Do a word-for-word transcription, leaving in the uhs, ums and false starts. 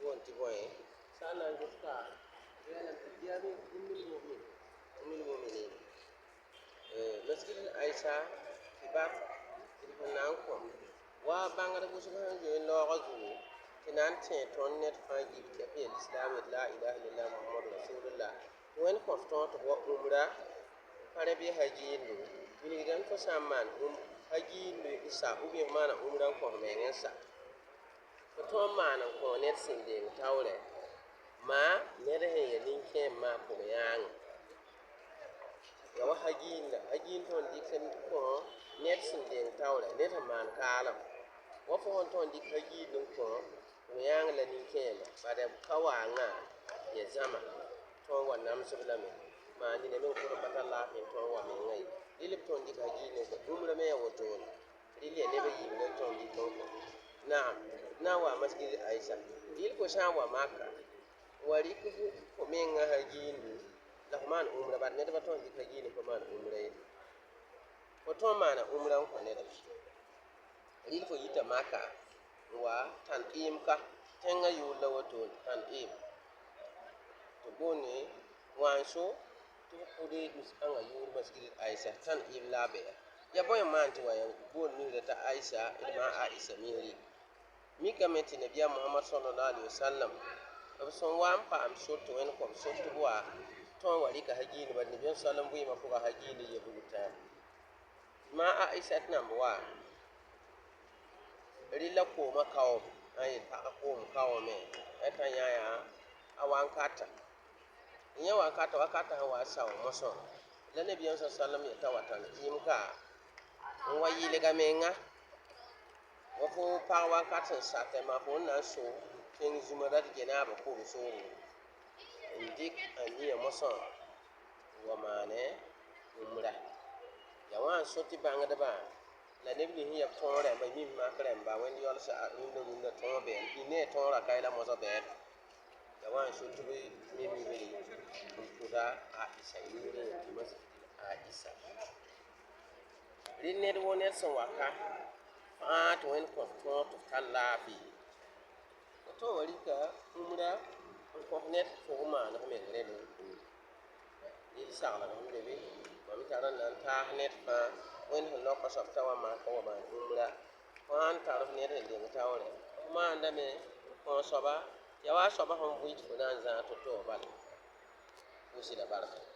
Boŋ ti boŋey, saanan jutta, yaalan ti diya min, ummul mu'min, ummul mu'minin. Eh, Masjidil Aisha, kibar, iri fo nan ko. Wa bangare gusu ga hanjo in logo zuru, ti nan te ton net fa jibi te pe Islam, la ilaha illallah Muhammadu Rasulullah. Wani ko ton to wa umra, Arabi hajiindu, wini gidan ko sa man um, hajiindu isa, ubi mana umran ko mengen sa. Ko to mana ko net sinde tawre. Ma net he ya ninke ma ko yang. Ya wa hajiindu, hajiindu ton dik ko net sinde tawre, net man kalam. Wa fo ton dik hajiindu ko Ŋwɛyaŋ la nin kɛɛmɛ, ba da kawa ŋa ya zama. Tõn wa namsg lame, ma nina me n kura bata laafin tõn wa me ŋa ye. Dili b tõn dika jiine ko umra me ya wotooni. Dili ya nebe yibi ne tõn di tõn ko. Naam, na wa masjid Aisha. Dili ko sã wa Makka. Wari kufu ko me ŋa ha jiindu. La ko maan umra, ba da neda ba tõn dika jiine ko maan umra ye. Ko tõn maana umra n ko neda. Ril fo yita Maka, wa Tan'im ka, teŋa yuu la woto Tan'im. To bone wanso, to kuri mis-, anga yuu Masjid Aisha, Tan'im la be. Ya boy man ti wa ya bone mi da ta Aisha, ilma Aisha miri. Mi ka me ti Nabiya Muhammad sallallahu alaihi wasallam. Ka bi son wa n pa am so to en ko so to wa. To wari ka hajini ba Nabiya sallam bu ma ko hajini ya bu ta. Ma Aisha number one. Rila koma kawo, ay ta koma kawo me. Eta yaya a wankata. Nya wankata, wankata wa sawo moso. La Nabiyan sallam ya tawatan imka. Wa yile ga menga. Wa fo pa wankata sata ma fo na so. Ken zuma da jena ba ko so. Indik aniya moso. Wa maane umra. Ya wa n so ti baŋa da ba. La ne bi hin ya tõo rɛmba, mi ma ka rɛmba, wẽnd yɔlsa a rũndã rũndã tõo bɛɛm, i ne tõo ra kayla mɔzɔ bɛɛm. Ya wa n so ti bi mi mi biri n kuda a isa yuri ti masi a isa. Ri ned wo ned sẽn waka fãa tɩ Wẽnnaam kõ tõog tɩ b tar laafɩ. Woto wa rɩka ũmra n kõ ned fo maan f meng rẽbẽ. Yel-saglg n be be, mam tara n na n taas ned fãa Wẽnnaam sẽn lɔk a soab t'a wa maan kõ wa maan ũmra. Fo sãn tar f ned sẽn deng taoorɛ, f maandame kõ soaba, ya wa soaba sẽn bʋ tɩ fo na n zãa to-to bala. Fo sɩda barka.